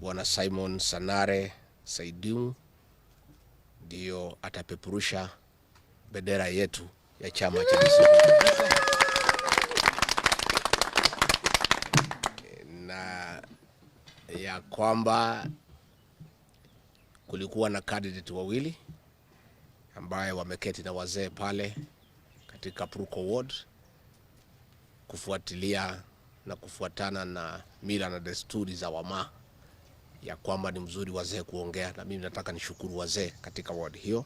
Bwana Simon Sanare Saidimu ndio atapeperusha bendera yetu ya chama cha DCP. Na ya kwamba kulikuwa na candidate wawili ambaye wameketi na wazee pale katika Purko Ward kufuatilia na kufuatana na mila na desturi za Wamaa ya kwamba ni mzuri wazee kuongea, na mimi nataka nishukuru wazee katika ward hiyo.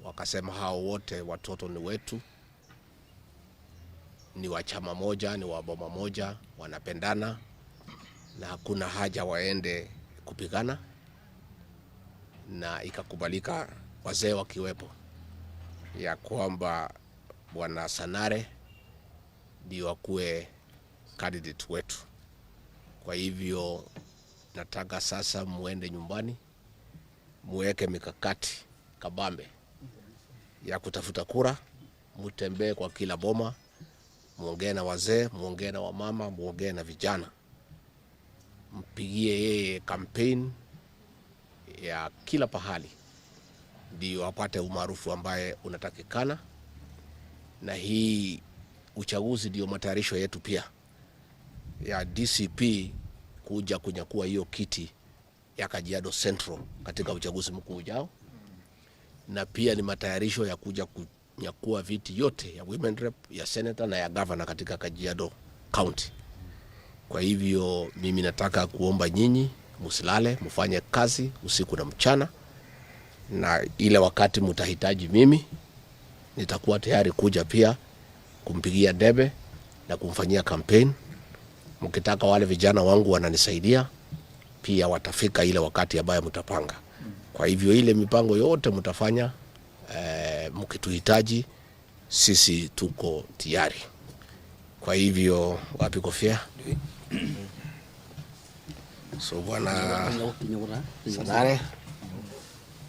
Wakasema hao wote watoto ni wetu, ni wa chama moja, ni wa boma moja, wanapendana na hakuna haja waende kupigana, na ikakubalika wazee wakiwepo ya kwamba Bwana Sanare ndio akuwe candidate wetu. Kwa hivyo nataka sasa muende nyumbani muweke mikakati kabambe ya kutafuta kura, mutembee kwa kila boma, muongee na wazee, muongee na wamama, muongee na vijana, mpigie yeye campaign ya kila pahali, ndio apate umaarufu ambaye unatakikana. Na hii uchaguzi ndio matayarisho yetu pia ya DCP kuja kunyakua hiyo kiti ya Kajiado Central katika uchaguzi mkuu ujao, na pia ni matayarisho ya kuja kunyakua viti yote ya women rep, ya senator na ya governor katika Kajiado County. Kwa hivyo mimi nataka kuomba nyinyi msilale, mfanye kazi usiku na mchana, na ile wakati mtahitaji mimi nitakuwa tayari kuja pia kumpigia debe na kumfanyia campaign. Mkitaka wale vijana wangu wananisaidia pia, watafika ile wakati ambayo mtapanga. Kwa hivyo ile mipango yote mtafanya, mkituhitaji sisi tuko tayari. Kwa hivyo wapi kofia? So Bwana Sanare,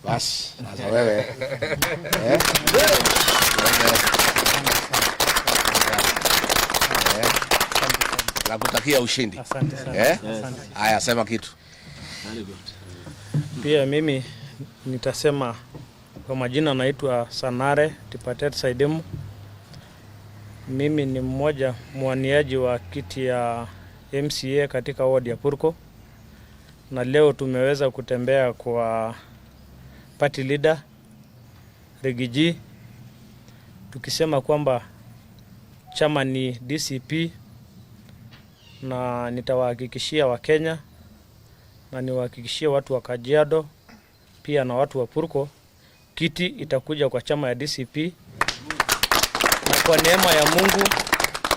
basi sasa wewe, eh? Eh? Nakutakia ushindi. Asante sana. Eh? Haya, sema kitu. Pia mimi nitasema kwa majina, naitwa Sanare Tipatet Saidemu. Mimi ni mmoja mwaniaji wa kiti ya MCA katika ward ya Purko, na leo tumeweza kutembea kwa party leader Riggy G, tukisema kwamba chama ni DCP, na nitawahakikishia Wakenya na niwahakikishie watu wa Kajiado pia na watu wa Purko, kiti itakuja kwa chama ya DCP, na kwa neema ya Mungu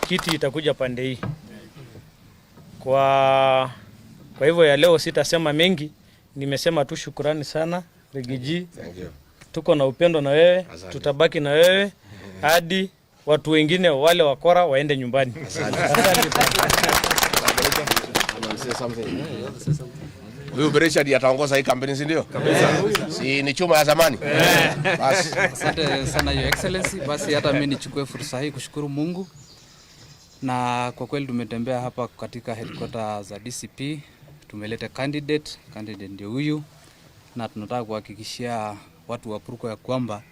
kiti itakuja pande hii. Kwa hivyo ya leo sitasema mengi, nimesema tu shukurani sana Riggy G. Thank you. Tuko na upendo na wewe. Asante. Tutabaki na wewe hadi watu wengine wale wakora waende nyumbani. Asante. Asante sana. Say something. Huyu Richard ataongoza hii kampeni, si ndio? Kabisa. Si ni chuma ya zamani? Basi. Asante sana, Your Excellency. Basi hata mimi nichukue fursa hii kushukuru Mungu, na kwa kweli tumetembea hapa katika headquarters za DCP, tumeleta candidate, candidate ndio huyu, na tunataka kuhakikishia watu wa Purko ya kwamba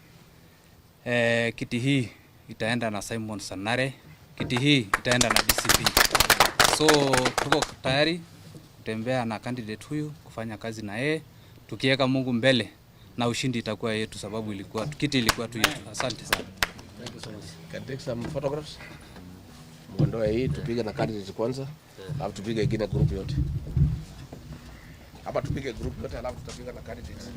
kiti hii itaenda na Simon Sanare, kiti hii itaenda na DCP. So tuko tayari kutembea na candidate huyu, kufanya kazi na yeye, tukiweka Mungu mbele na ushindi itakuwa yetu, sababu ilikuwa kiti ilikuwa tu yetu. Asante sana. Can take some photographs. Muondoe hii tupige na candidate kwanza, alafu tupige ingine group yote. Hapa tupige group yote alafu tutapiga na candidates.